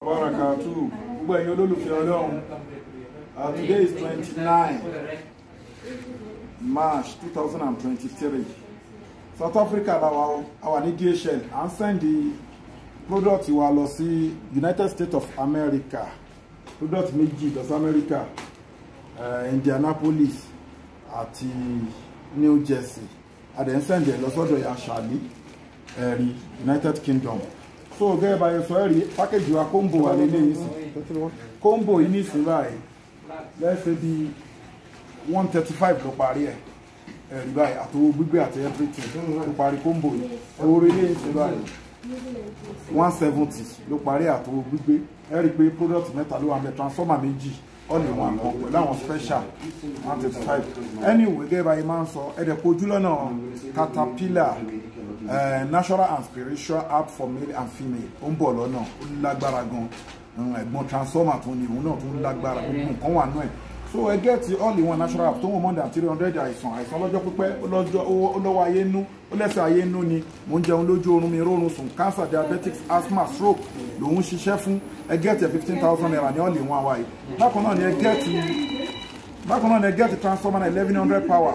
Barakatu gbogbo ẹ̀yin olólùfẹ́ Ọlọ́run. Today is 29 March 2023. South Africa làwa àwa ní DHL, à ń send product wa lọ sí United States of America. Product méjì lọ sí America, Indianapolis àti New Jersey. A dẹ̀ ń send ẹ̀ lọ sọ́dọ̀ ya Ṣàlí ẹ̀rí United Kingdom. So gẹ́gẹ́ bá yẹ sọ, ẹ̀rí package wa, combo wà lélẹ́yìí sí, combo yìí nísìnyí báyìí lẹ́sẹ̀ bíi 135 ló parí ẹ̀. Ẹ̀rí báyìí, àtowó gbígbé àti everything ló parí combo yìí. Ẹ̀wòrò ilé ìsìn báyìí, 170 ló parí àtowó gbígbé. Ẹ rí i pé product mẹ́ta ló wà mẹ́, transformer méjì, all in one kan pẹ̀lú àwọn special, 135. Anyway, gẹ́gẹ́ báyìí máa ń sọ, ẹ̀dẹ̀ kojú lọ́nà Caterpillar, natural and spiritual app for male and female, ó ń bọ̀ lọ́nà, ó lágbára gan. Ẹ̀gbọ́n transformer tó ní òun náà tó ń lágbára, gbogbo nǹkan wà nú ẹ̀. So ẹ get all in one natural app tó wọ́n more than 300 àìsàn, àìsàn lọ́jọ́ pípẹ́, ó lọ́wọ́ ayé nú, ó lẹ́sẹ̀ ayé nú ni, mò ń jẹun lójú oorun, mi rórun sùn, cancer, diabetics, asthma, stroke lòun ṣiṣẹ́ fún. Ẹ get ₦15,000 ní all in one wáyé. Bákan náà ni ẹ get transformer 1100 power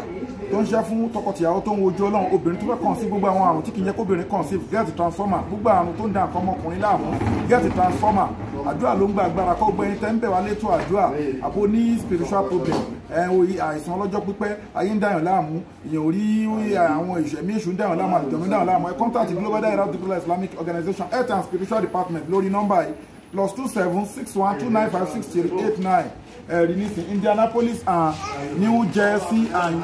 tó ń ṣe fún tọkọtìyàwó tó ń wojú Ọlọ́run, obìnrin tó fẹ́ kàn sí gbogbo àwọn àrùn tí kì í jẹ́ kóbìnrin kàn sí, get transformer. Gbogbo àrùn tó ń da nǹkan ọmọkùnrin láàmú, get transformer. Àdúrà ló ń gba agbára kọ́. Gbẹ́yìn tẹ́ ń bẹ̀ wá létò àdúrà, àbò ní spiritual problem, àìsàn ọlọ́jọ́ pípẹ́, ayé ń dàyàn láàmú, èèyàn ò rí àwọn ẹ̀mí èṣù ń dàyàn láàmú, àlùjọ̀nú ń dàyàn láàmú, ẹ contact Global Dahiratu Islamic Organization Health and Spiritual Department lórí nọ́mbà yìí, +27 612956389. Ẹ̀rí nísìn, Indianapolis and New Jersey and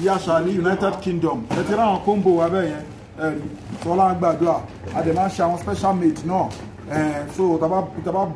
Yashali, United Kingdom. Ẹ ti ráwọn combo wa bẹ́ẹ̀ yẹn. Ẹ̀rí sọlá gbàdúrà, a dẹ̀ máa ń ṣe àwọn special made náà. So taba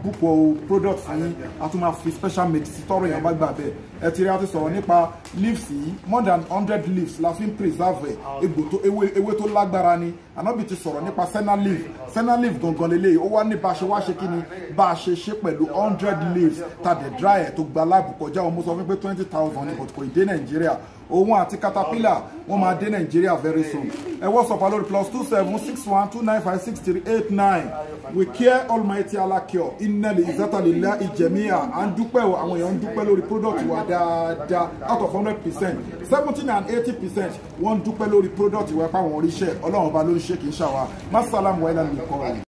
book o product fún yín, a tún máa fi special made sí tọrọ èèyàn bá gbà bẹ́ẹ̀. Ẹ ti rí, a ti sọ̀rọ̀ nípa leaves yìí, more than 100 leaves la fi ń preserve ẹ̀. Egbò tó ewé, ewé tó lágbára ni. Ànábì ti sọ̀rọ̀ nípa senna leaf. Senna leaf gangan lélẹ́yìí. Ó wá ní bá a ṣe wá ṣe kí ni bá a ṣe ṣe pẹ̀lú 100 leaves tàdé dry ẹ̀ tó gba lab kọjá. Òun mo sọ fún pé 20,000 ní, but kò ì dé Nàìjíríà. Òun àti Caterpillar, wọ́n máa dé Nàìjíríà very soon. Ẹ WhatsApp lórí +27 612956389. We care, Almighty Allah cure. Innal izzata lillahi jami'a. À ń dúpẹ́ o, àwọn èèyàn ń dúpẹ́ lórí product wa dáadáa. Out of 100%, 70 and 80% wọ́n ń dúpẹ́ lórí product wa, pé àwọn oríṣẹ́ Ọlọ́run ọba ló ń ṣe, kì í ṣàwà. Masalam wa ilà nìkan.